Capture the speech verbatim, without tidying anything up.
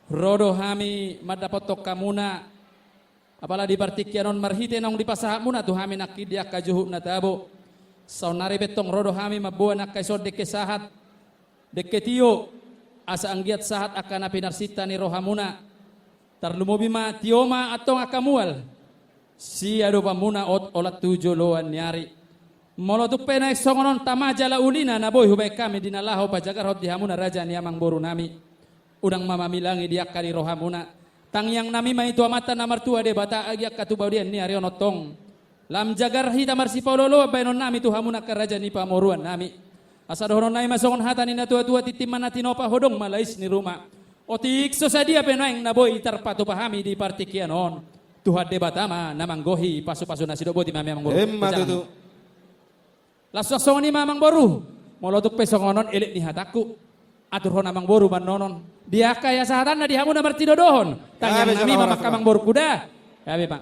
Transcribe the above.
Ro do hami mandapothon hamuna, apala di partingkian on marhite naung dipasahatmuna tu hami nangkin di angka juhut na tabo. Saonnari pe antong ro do hami mamboan angka ison dengke sahat, dengke tio, asa anggiat sahat angka na pinarsinta ni rohamuna. Tarlumobi ma tio ma antong angka mual. Siadopanmuna hot holan tu joloan ni ari. Molo tung pe naeng songon on tama jala ulina na boi hubaen hami di na laho pajagarhon di hamuna raja ni amangborunami. Unang ma mamilangi di angka ni rohamuna. Tangiangnami ma i tu Amanta na martua Debata agi angka tu baodia ni ari on antong. Lam jagar hita marsipaolooloan baenonnami tu hamuna angka raja ni pamoruannami. Asa dohononnami ma songon hata ni natuatua: Tintin ma na tinopa, hodong ma lais ni ruma. Otik so sadia pe naeng na boi tarpatupa hami di partingkian on, Tuhan Debata ma na manggohi pasupasu na sidok. Boti ma hami amangboru. Emma tutu. Laos songon i ma amangboru, molo tung pe songon on elek ni hatangku, aturhon amangboru ma annon on di angka hasahatanna di hamuna martinodohon. Tangiangnami ma mangka amangboru kuda. Gabe ma.